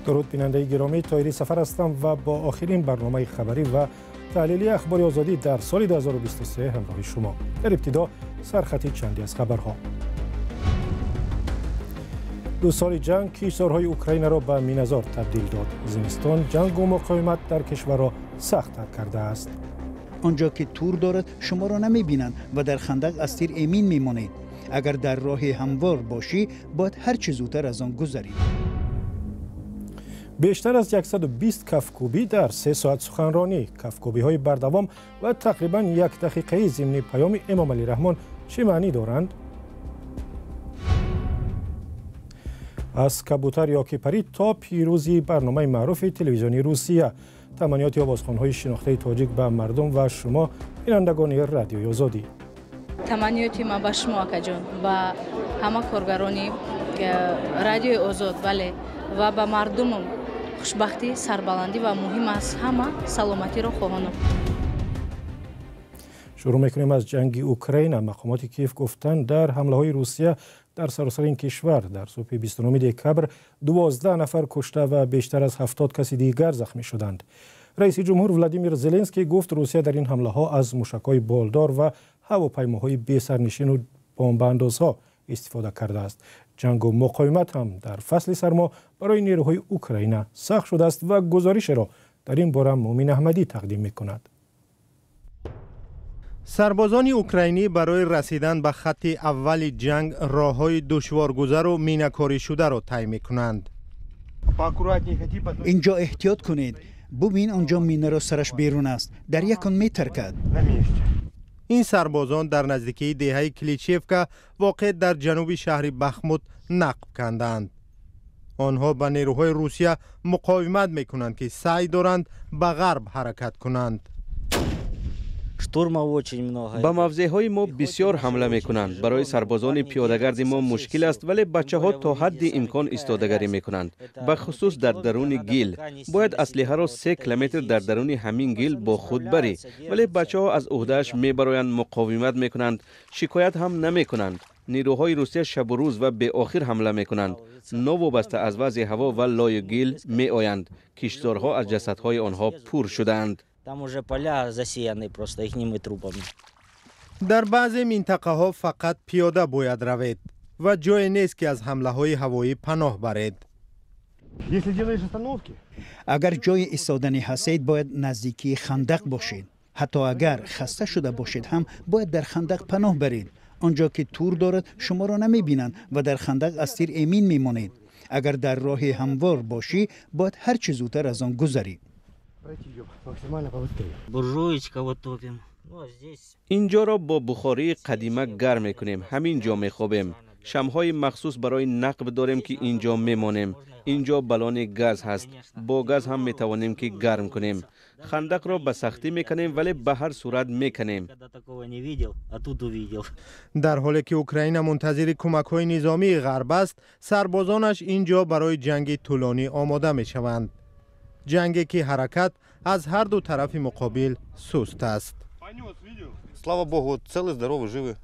Дуруд бинандаи гиромӣ, Тоҳирӣ Сафар ҳастам ва бо охирин барномаи хабарӣ ва таҳлили Ахбори Озодӣ дар соли 2023 ҳамроҳи шумо. Дар ибтидо сархати чанде аз хабарҳо. 2 соли ҷанг кишварҳои Украинаро ба миназор табдил дод. Зимистон ҷангу муқовимат дар кишварро сахттар кардааст. Он ҷо ки тур дорад, шуморо намебинанд ва дар хандақ аз тир эмин мемонед. Агар дар роҳи ҳамвор бошӣ, бояд ҳар чӣ зудтар аз он гузарӣ. Бештар аз 120 кафкӯбӣ дар 3 соат суханронӣ, кафкӯбиҳои бардавом ва тақрибан 1 дақиқаи зимни паёми Эмомалӣ Раҳмон чӣ маънӣ доранд? Аз кабутар ё кипарӣ то пирӯзии барномаи маъруфи телевизиони Русия, таманниёти овозхонҳои шинохтаи тоҷик ба мардум ва шумо, бинандагони Радиои Озодӣ. Таманниёти ман ба шумо, акаҷон, ба ҳама коргарони Радиои Озод, бале, ва ба мардумам хушбахтӣ, сарбаландӣ ва муҳим аз ҳама саломатиро хоҳонам. Шурӯъ мекунем аз ҷанги Украина. Мақомоти Киев гуфтанд, дар ҳамлаҳои Русия дар саросари ин кишвар дар субҳи 29 декабр 12 нафар кушта ва бештар аз 70 каси дигар захмӣ шуданд. Раиси ҷумҳур Владимир Зеленский гуфт, Русия дар ин ҳамлаҳо аз мушакҳои болдор ва ҳавопаймоҳои бесарнишину бомбаандозҳо истифода кардааст. Ҷангу муқовимат ҳам дар фасли сармо барои нерӯҳои Украина сахт шудааст ва гузоришеро дар ин бора Муъмин Аҳмадӣ тақдим мекунад. Сарбозони украинӣ барои расидан ба хатти аввали ҷанг роҳҳои душворгузару минакоришударо тай мекунанд. Инҷо эҳтиёт кунед. Бубин, он ҷо минаро сараш берун аст, дар як он метаркад. Ин сарбозон дар наздикии деҳаи Кличевка, воқеъ дар ҷануби шаҳри Бахмут, нақб канданд. Онҳо ба нерӯҳои Русия муқовимат мекунанд, ки саъй доранд ба ғарб ҳаракат кунанд. Ба мавзеъҳои мо бисёр ҳамла мекунанд. Барои сарбозони пиёдагарди мо мушкил аст, вале бачаҳо то ҳадди имкон истодагарӣ мекунанд, бахусус дар даруни гил. Бояд аслиҳаро 3 километр дар даруни ҳамин гил бо худ барӣ, вале бачаҳо аз уҳдааш мебароянд, муқовимат мекунанд, шикоят ҳам намекунанд. Нерӯҳои Русия шабу рӯз ва беохир ҳамла мекунанд, новобаста аз вазъи ҳаво ва лою гил меоянд. Киштзорҳо аз ҷасадҳои онҳо пур шудаанд. Там уже поля засеяны просто ихними трупами. Дар баъзе минтақаҳо фақат пиёда бояд равед ва ҷое нест, ки аз ҳамлаҳои ҳавоӣ паноҳ баред. Агар ҷои истоданӣ ҳастед, бояд наздикии хандақ бошед. Ҳатто агар хаста шуда бошед ҳам, бояд дар хандақ паноҳ баред. Он ҷо ки тур дорад, шуморо намебинанд ва дар хандақ аз тир эмин мемонед. Агар дар роҳи ҳамвор бошӣ, бояд ҳар чӣ зудтар аз он гузарӣ. Буржуечка вот топим. Ну, а здесь Инҷоро бо бухории қадима гарм мекунем. Ҳамин ҷо мехобем. Шамҳои махсус барои нақб дорем, ки ин ҷо мемонем. Ин ҷо баллони газ ҳаст, бо газ ҳам метавонем, ки гарм кунем. Хандақро ба сахтӣ меканем, вале ба ҳар сурат меканем. Никогда такого не видел, а тут увидел. Дар ҳоле ки Украина мунтазири кӯмакҳои низомии ғарб аст, сарбозонаш ин ҷо барои ҷанги тӯлонӣ омода мешаванд, ҷанге ки ҳаракат аз ҳар ду тарафи муқобил суст аст. Слава богу, целы, здоровы, живы.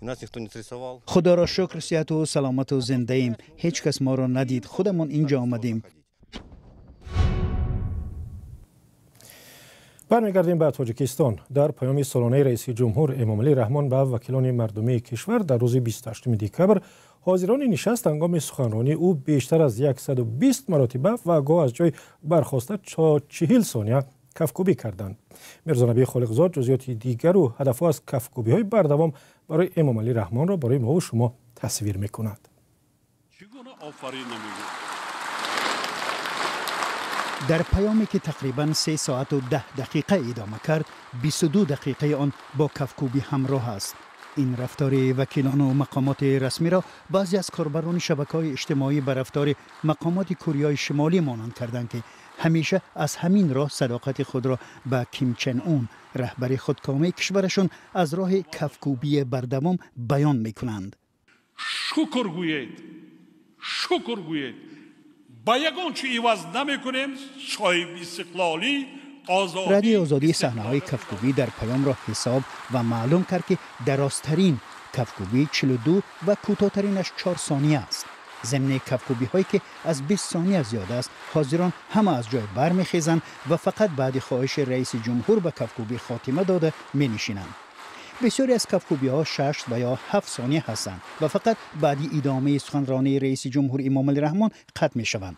И нас никто не срисовал. Худоро шукр, сиҳату саломату зиндаем. Ҳеҷ кас моро надид, худамон инҷо омадем. Бармегардем ба Тоҷикистон. Дар паёми солонаи раиси ҷумҳур Эмомалӣ Раҳмон ба вакилони мардумии кишвар дар рӯзи 28 декабр ҳозирони нишаст ҳангоми суханронии ӯ бештар аз 120 маротиба ва гоҳ аз ҷой бархоста то 40 сония кафкӯбӣ карданд. Мирзонабӣ Холиқзод ҷузъиёти дигару ҳадафҳо аз кафкӯбиҳои бардавом барои Эмомалӣ Раҳмонро барои мову шумо тасвир мекунад. Чӣ гуна офарин намегӯяд? Дар паёме ки тақрибан 3 соату 10 дақиқа идома кард, 22 дақиқаи он бо кафкӯбӣ ҳамроҳ аст. Ин рафтори вакилону мақомоти расмиро баъзе аз корбарони шабакаҳои иҷтимоӣ ба рафтори мақомоти Кӯрияи Шимолӣ монанд карданд, ки ҳамеша аз ҳамин роҳ садоқати худро ба Ким Чен Ун, раҳбари худкомаи кишварашон, аз роҳи кафкӯбии бардавом баён мекунанд. Шукр гӯед, шукр гӯед, ба ягон чи иваз намекунем соҳиби истиқлолӣ. Радиои Озодӣ саҳнаҳои кафкӯбӣ дар паёмро ҳисоб ва маълум кард, ки дарозтарин кафкӯбӣ 42 ва кӯтоҳтаринаш 4 сония аст. Зимни кафкӯбиҳое ки аз 20 сония зиёд аст, ҳозирон ҳама аз ҷой бармехезанд ва фақат баъди хоҳиши раиси ҷумҳур ба кафкӯбӣ хотима дода менишинанд. Бисёре аз кафкӯбиҳо 6 ва ё 7 сония ҳастанд ва фақат баъди идомаи суханронии раиси ҷумҳур Эмомалӣ Раҳмон қатъ мешаванд.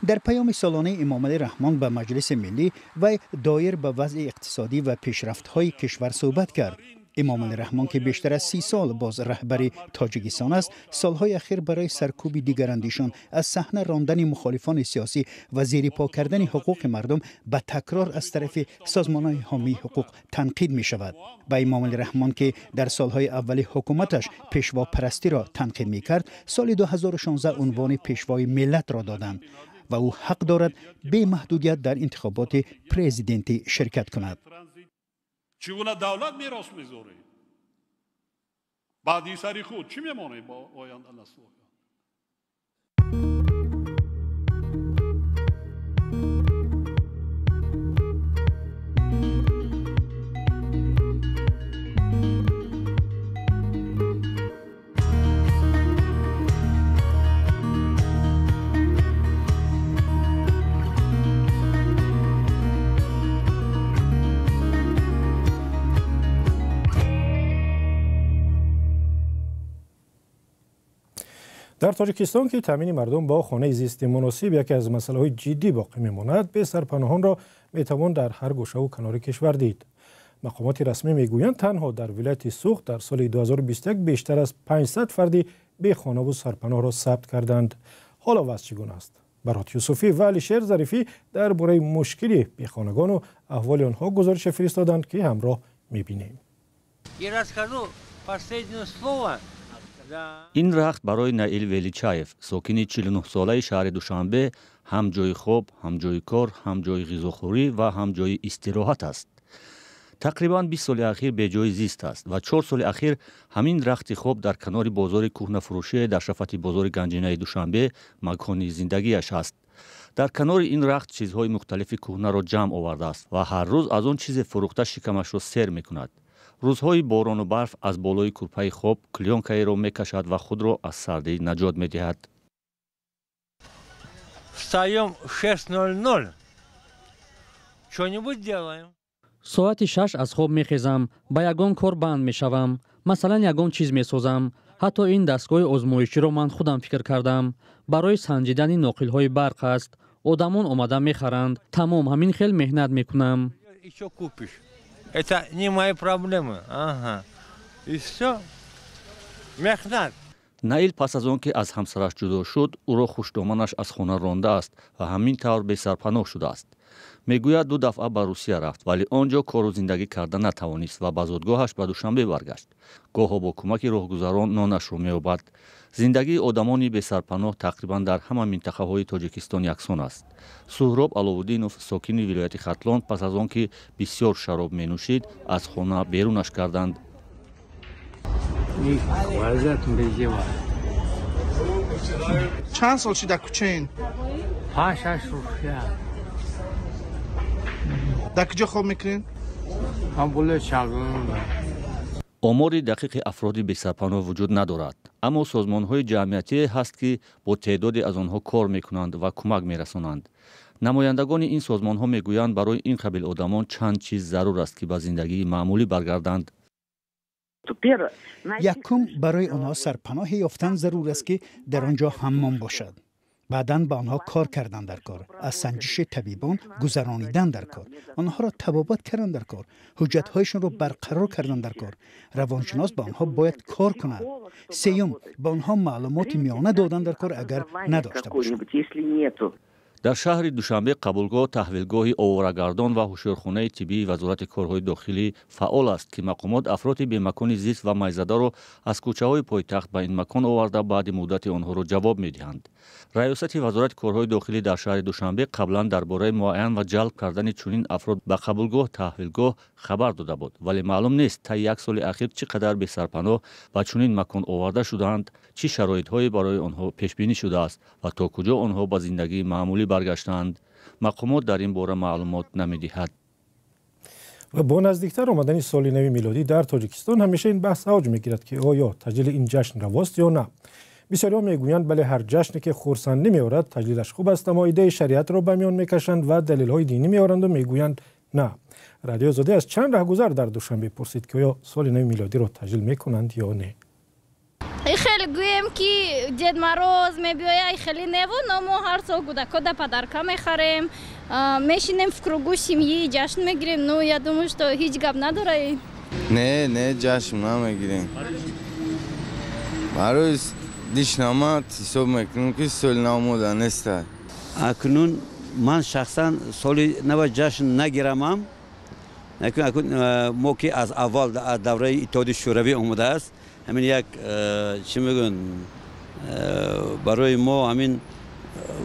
Дар паёми солонаи Эмомалӣ Раҳмон ба Маҷлиси Миллӣ вай доир ба вазъи иқтисодӣ ва пешрафтҳои кишвар суҳбат кард. Эмомалӣ Раҳмон, ки бештар аз 30 сол боз раҳбари Тоҷикистон аст, солҳои ахир барои саркӯби дигарандешон, аз саҳна рондани мухолифони сиёсӣ ва зери по кардани ҳуқуқи мардум ба такрор аз тарафи созмонҳои ҳомии ҳуқуқ танқид мешавад. Ба Эмомалӣ Раҳмон, ки дар солҳои аввали ҳукуматаш пешвопарастиро танқид мекард, соли 2016 унвони пешвои миллатро доданд ва ӯ ҳақ дорад бемаҳдудият дар интихоботи президентӣ ширкат кунад. Чӣ гуна давлат мерос мегузорем? Баъди сари худ чӣ мемонем бо оянда наслҳо? Дар Тоҷикистон, ки таъмини мардум бо хонаи зисти муносиб яке аз масъалаҳои ҷиддӣ боқӣ мемонад, бесарпаноҳонро метавон дар ҳар гӯшаву канори кишвар дид. Мақомоти расмӣ мегӯянд, танҳо дар вилояти Суғд дар соли 2021 бештар аз 500 фарди бехонаву сарпаноҳро сабт карданд. Ҳоло вазъ чӣ гуна аст? Барот Юсуфӣ ва Алишер Зарифӣ дар бораи мушкили бехонагону аҳволи онҳо гузорише фиристоданд, ки ҳамроҳ мебинем. Ин рахт барои Наил Величаев, сокини 49-солаи шаҳри Душанбе, ҳам ҷои хоб, ҳам ҷои кор, ҳам ҷои ғизохӯрӣ ва ҳам ҷои истироҳат аст. Тақрибан 20 соли ахир беҷои зист аст ва 4 соли ахир ҳамин рахти хоб дар канори бозори кӯҳнафурӯшие дар шафати бозори Ганҷинаи Душанбе макони зиндагиаш аст. Дар канори ин рахт чизҳои мухталифи кӯҳнаро ҷамъ овардааст ва ҳар рӯз аз он чизе фурӯхта шикамашро сер мекунад. Рӯзҳои борону барф аз болои курпаи хоб клёнкаеро мекашад ва худро аз сардӣ наҷот медиҳад. Встаём в 6:00. Что-нибудь делаем. Соати 6 аз хоб мехезам, ба ягон кор банд мешавам, масалан ягон чиз месозам. Ҳатто ин дастгоҳи озмоиширо ман худам фикр кардам. Барои санҷидани ноқилҳои барқ аст. Одамон омада мехаранд. Тамом, ҳамин хел меҳнат мекунам. Ещё купишь. Это не мои проблемы. Ага. И всё. Меҳнат. Наил пас аз он ки аз ҳамсараш ҷудо шуд, ӯро хушдоманаш аз хона рондааст ва ҳамин тавр бесарпаноҳ шудааст. Мегӯяд, ду дафъа ба Русия рафт, вале он ҷо кору зиндагӣ карда натавонист ва ба зодгоҳаш ба Душанбе баргашт. Гоҳо бо кӯмаки роҳгузарон нонашро меёбад. Зиндагии одамони бесарпаноҳ тақрибан дар ҳама минтақаҳои Тоҷикистон яксон аст. Суҳроб Аловуддинов, сокини вилояти Хатлон, пас аз он ки бисёр шароб менӯшид, аз хона берунаш карданд. Чанд сол шуда кӯчаин? 5-6 рӯз. Дар куҷо хоб мекунед? Омори дақиқи афроди бесарпаноҳ вуҷуд надорад, аммо созмонҳои ҷамъиятие ҳаст, ки бо теъдоде аз онҳо кор мекунанд ва кӯмак мерасонанд. Намояндагони ин созмонҳо мегӯянд, барои ин қабил одамон чанд чиз зарур аст, ки ба зиндагии маъмулӣ баргарданд. Якум, барои онҳо сарпаноҳе ёфтан зарур аст, ки дар он ҷо ҳаммом бошад. Баъдан ба онҳо кор кардан дар кор, аз санҷиши табибон гузаронидан дар кор, онҳоро табобат кардан дар кор, ҳуҷҷатҳояшонро барқарор кардан дар кор. Равоншинос ба онҳо бояд кор кунад. Сеюм, ба онҳо маълумоти миёна додан дар кор, агар надошта бошанд. Дар шаҳри Душанбе қабулгоҳ, таҳвилгоҳи оворагардон ва ҳушёрхонаи тиббии Вазорати корҳои дохилӣ фаъол аст, ки мақомот афроди бемакони зист ва майзадаро аз кӯчаҳои пойтахт ба ин макон оварда, баъди муддати онҳоро ҷавоб медиҳанд. Раёсати Вазорати корҳои дохилӣ дар шаҳри Душанбе қаблан дар бораи муайян ва ҷалб кардани чунин афрод ба қабулгоҳ, таҳвилгоҳ хабар дода буд, вале маълум нест, таи як соли ахир чӣ қадар бесарпаноҳ ба чунин макон оварда шудаанд, чӣ шароитҳое барои онҳо пешбинӣ шудааст ва то куҷо онҳо ба зиндагии маъмулӣ баргаштаанд. Мақомот дар ин бора маълумот намедиҳад. Ва бо наздиктар омадани соли нави милодӣ дар Тоҷикистон ҳамеша ин баҳс авҷ мегирад, ки оё таҷлили ин ҷашн равост ё на. Бисёриҳо мегӯянд, бале, ҳар ҷашне ки хурсандӣ меорад, таҷлилаш хуб аст, аммо идеяи шариатро ба миён мекашанд ва далелҳои динӣ меоранду мегӯянд на. Радиои Озодӣ аз чанд раҳгузар дар Душанбе пурсид, ки оё соли нави милодиро таҷлил мекунанд ё не. Хеле гӯем, ки Дед Мороз мебиёя, хеле неву, но мо ҳар сол кӯдакода подарка мехарем, мешинем в кругу семьи, ҷашн мегирем. Ну, я думаю, что ҳеҷ гап надора. Не, ҷашн намегирем. Барои дишнамат ҳисоб мекунем, ки соли нав мода неста. Акнун ман шахсан соли нава ҷашн нагирамам. Мо ки аз аввал, аз давраи Иттиҳоди Шӯравӣ омадааст, ҳамин як чӣ мегӯянд, барои мо ҳамин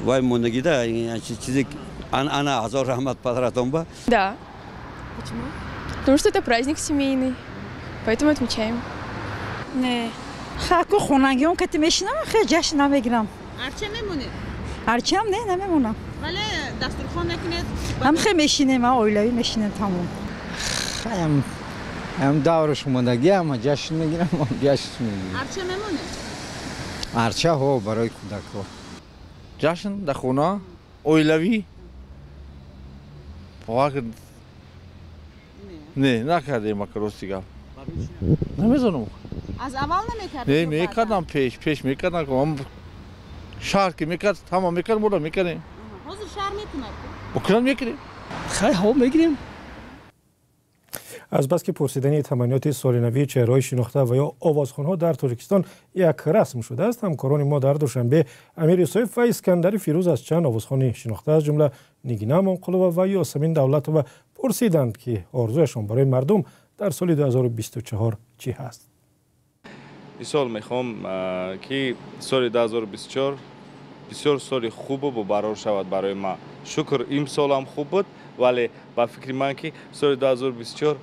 вай мондагида чизе анъана. Ҳазор раҳмат падаратон ба. Да. Почему? Потому что это праздник семейный, поэтому отмечаем. Не. Хаку хонагиён кати мешинам, хе ҷашн намегирам. Арча мемонед? Арчаам не, намемонам. Вале дастурхон мекунед? Ҳам хе мешинем, оилавӣ мешинем, тамом. Ҳам давраш омадагӣ, ама ҷашн мегирам, ҷашн мегирам. Арча мемонед? Арча ҳо, барои кӯдакҳо. Ҷашн дар хона, оилавӣ. Не, накардем, ака, рости гап. Намедонам. Аз аввал намекардед? Не, мекардам, пеш мекардам. Шаҳр ки мекард, ҳама мекард, моро мекардем. Ҳозир шаҳр мекунад? Букунад, мекунем. Хай, ҳо, мегирем. Азбаски пурсидани таманниёти солинавии чеҳраҳои шинохта ва ё овозхонҳо дар Тоҷикистон як расм шудааст, ҳамкорони мо дар Душанбе Амир Юсуф ва Искандари Фирӯз аз чанд овозхони шинохта, аз ҷумла Нигина Амонқулова ва Ёсамин Давлатова, пурсиданд, ки орзуяшон барои мардум дар соли 2024 чӣ ҳаст. Ин сол мехоҳам, ки соли 2024 бисёр соли хубу бобарор шавад барои ман. Шукр, имсолам хуб буд, вале ба фикри ман, ки соли 2024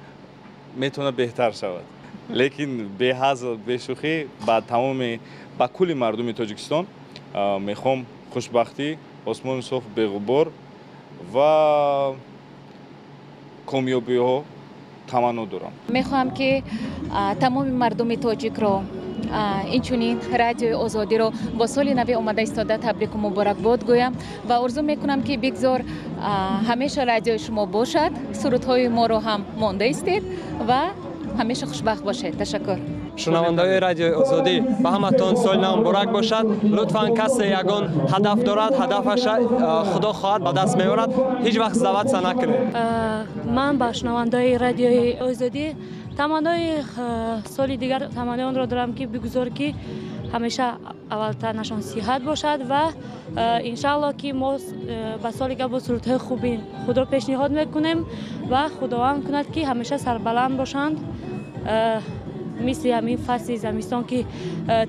метавонад беҳтар шавад. Лекин беҳазл, бешӯхӣ, ба тамоми, ба кулли мардуми Тоҷикистон мехоҳам хушбахтӣ, осмони соф, беғубор ва комёбиҳо таманно дорам. Мехоҳам, ки тамоми мардуми тоҷикро, инчунин Радиои Озодиро бо соли нави омада истода табрику муборакбод гӯям ва орзу мекунам, ки бигзор ҳамеша радиои шумо бошад, сурудҳои моро ҳам монда истед ва ҳамеша хушбахт бошед. Ташаккур. Шунавандаҳои Радиои Озодӣ, ба ҳаматон соли нав муборак бошад. Лутфан, касе ягон ҳадаф дорад, ҳадафаша, худо хоҳад, ба даст меорад. Ҳеҷ вақт сдаваться накунед. Ман ба шунавандаҳои Радиои Озодӣ таманнои соли дигар таманнои онро дорам, ки бигузор, ки ҳамеша аввалтарнашон сиҳат бошад ва иншаалло, ки мо ба соли гап бо сурудҳои хуби худро пешниҳод мекунем ва Худованд кунад, ки ҳамеша сарбаланд бошанд, мисли ҳамин фасли замистон, ки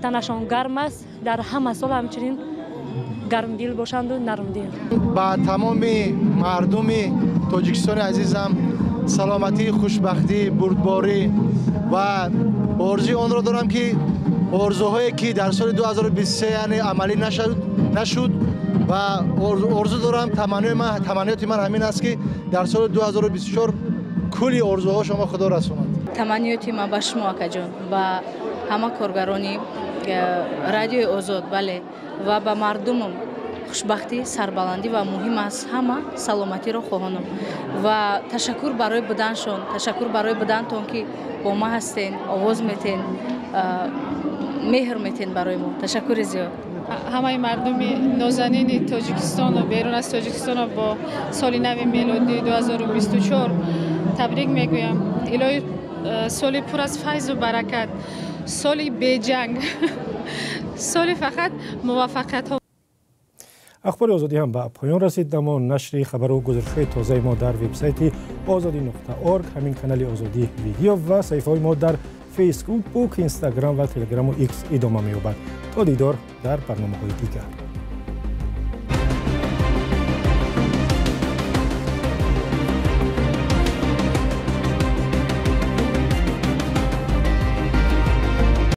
танашон гарм аст, дар ҳама сол ҳамчунин гармдил бошанду нармдил. Ба тамоми мардуми Тоҷикистони азизам саломатӣ, хушбахтӣ, бурдборӣ ва орзуи онро дорам, ки орзуҳое ки дар соли 2023, яъне, амалӣ нашуд ва орзу дорам, таманниёти ман ҳамин аст, ки дар соли 2024 кулли орзуҳо шумо Худо расонад. Таманниёти ман ба шумо, акаҷон, ба ҳама коргарони Радиои Озод, бале, ва ба мардумам хушбахтӣ, сарбаландӣ ва муҳим аз ҳама саломатиро хоҳонам. Ва ташаккур барои буданшон, ташаккур барои будантон, ки бо ма ҳастен, овоз метен, меҳр метен барои мо. Ташаккури зиёд. Ҳамаи мардуми нозанини Тоҷикистону берун аз Тоҷикистоно бо соли нави мелодии 2024 табрик мегӯям. Илоҳи, соли пур аз файзу баракат, соли беҷанг, соли фақат муваффақиятҳо. Ахбори Озодӣ ҳам ба поён расид, аммо нашри хабару гузоришҳои тозаи мо дар вебсайти озодӣ.орг, ҳамин канали Озодӣ Видео ва саҳифаҳои мо дар Фейсбук, Инстаграм ва Телеграму Икс идома меёбад. То дидор дар барномаҳои дигар.